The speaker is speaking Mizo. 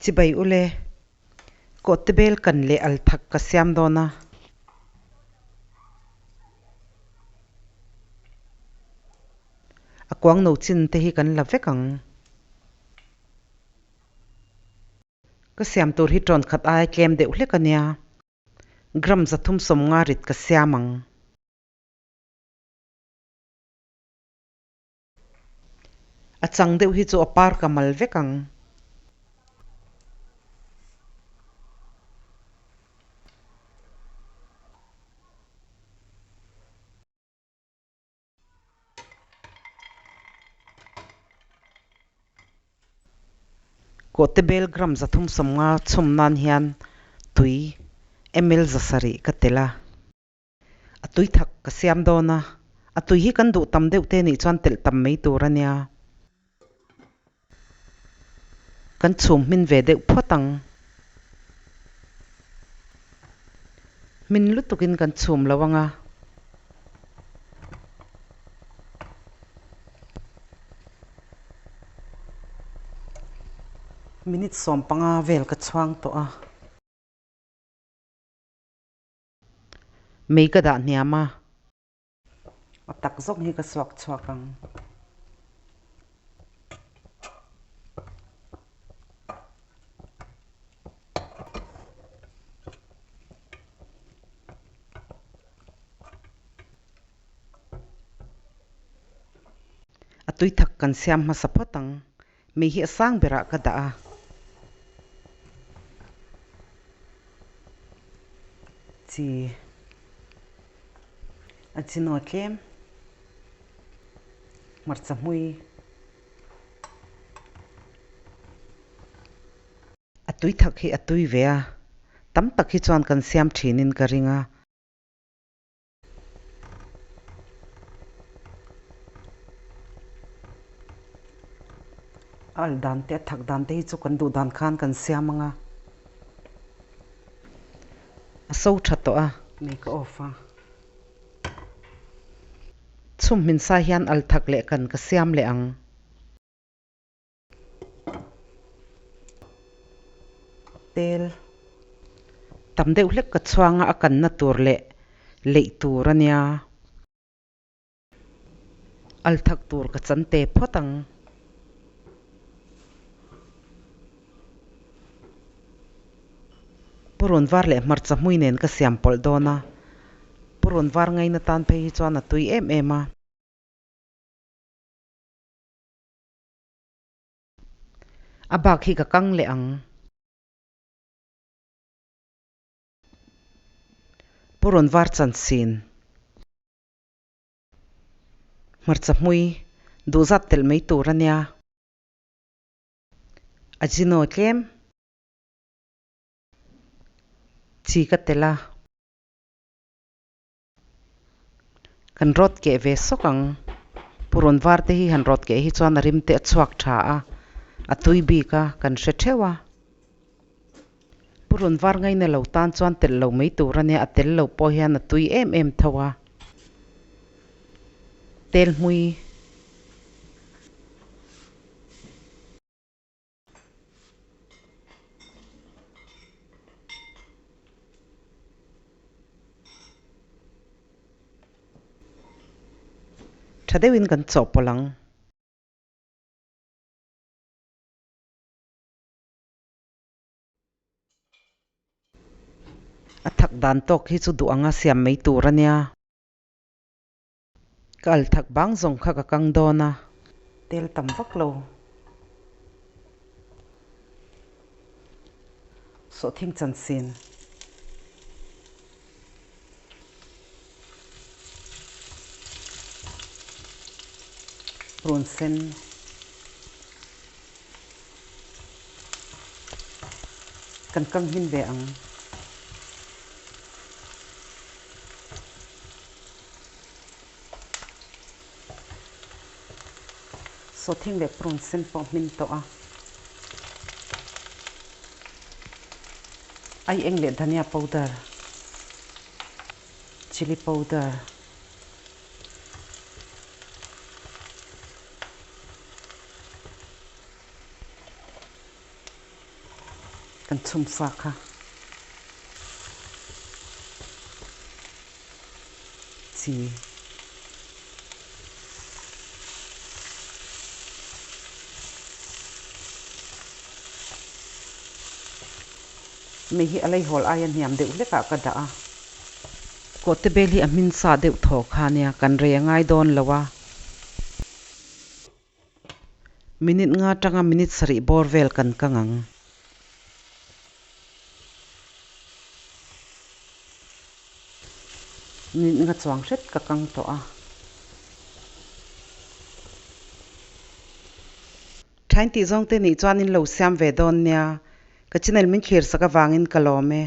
Chibai ule, Kawhtebel kan leh al thak ka siam dawn a. A kuang no chin te hi kan la vek ang. Ka siam tur hi tawn khat aia tlem deuh hlek a nia. Gram 350 rit ka siam ang. A chang deuh hi chu a par ka mal vek ang. Kawhtebel gram 350 chhum nan hian tui ml 700 ka tel a. A tui thak ka siam dawn a, a tui hi kan duh tam deuh te nih chuan telh tam mai tur a nia. Kan chhum hmin ve deuh phawt ang. Hmin lutukin kan chhum lo ang a. Minute 15 vel ka chhuang tawh a. Mei ka dah hniam a. A tak zawk hi ka suak chhuak ang. A tui thak kan siam hmasa phawt ang. Mei hi a sang berah ka dah a. Chi a chinaw tlem hmarcha hmui. A tui thak hi a tui ve a, tam tak hi chuan kan siam thinin ka ring a. A al dan te a thak dan te hi chu kan duh dan khan kan siam ang a. A so tha tawh a. Mei ka off a. Chhum hmin sa hian al thak leh kan ka siam leh ang. Tel tam deuh hlek ka chhuang a, a kanna tur leh leih tur a nia. Al thak tur ka chan te phawt ang. Purun var leh hmarcha hmui nen ka siam pawlh dawn a, purun var ngaina tan phei hi chuan a tui em em a. A bak hi ka kang leh ang. Purun var chan sin. Hmarcha hmui duhzat telh mai tur a nia. Ajino tlem. Chi ka telh a. Kan rawt keh ve sawk ang. Purun var te hi han rawt keh hi chuan a rim te a chhuak tha a, a tui bik a, kan hre theuh a. Purun var ngaina lo tan chuan telh lo mai tur a nia, a tel lo pawh hian a tui em em tho a. Tel hmui. Tha deuhin kan chawhpawlh ang. A thak dan tawk hi chu duh anga siam mai tur a nia. Ka al thak bang zawng kha ka kang dawn a. Tel tam vak lo. Sawhthing chansin. Run sen. Kan kang hmin ve ang. Sawhthing leh prawn sen pawh hmin tawh a. Ai eng leh dhania powder, chilli powder. Kan chhum sa kha. Chi. Mei hi a leihawl aia hniam deuh hlekah ka dah a. Kawhte bel hi a hmin sa deuh thaw kha nia, kan rei a ngai dawn lo a. Minute nga tanga minute sarih bawr vel kan kang ang. Minute nga chuang hret ka kang tawh a. Thain tih zawng te nih chuan in lo siam ve dawn nia. Ka channel min thlir sak avangin ka lawm e.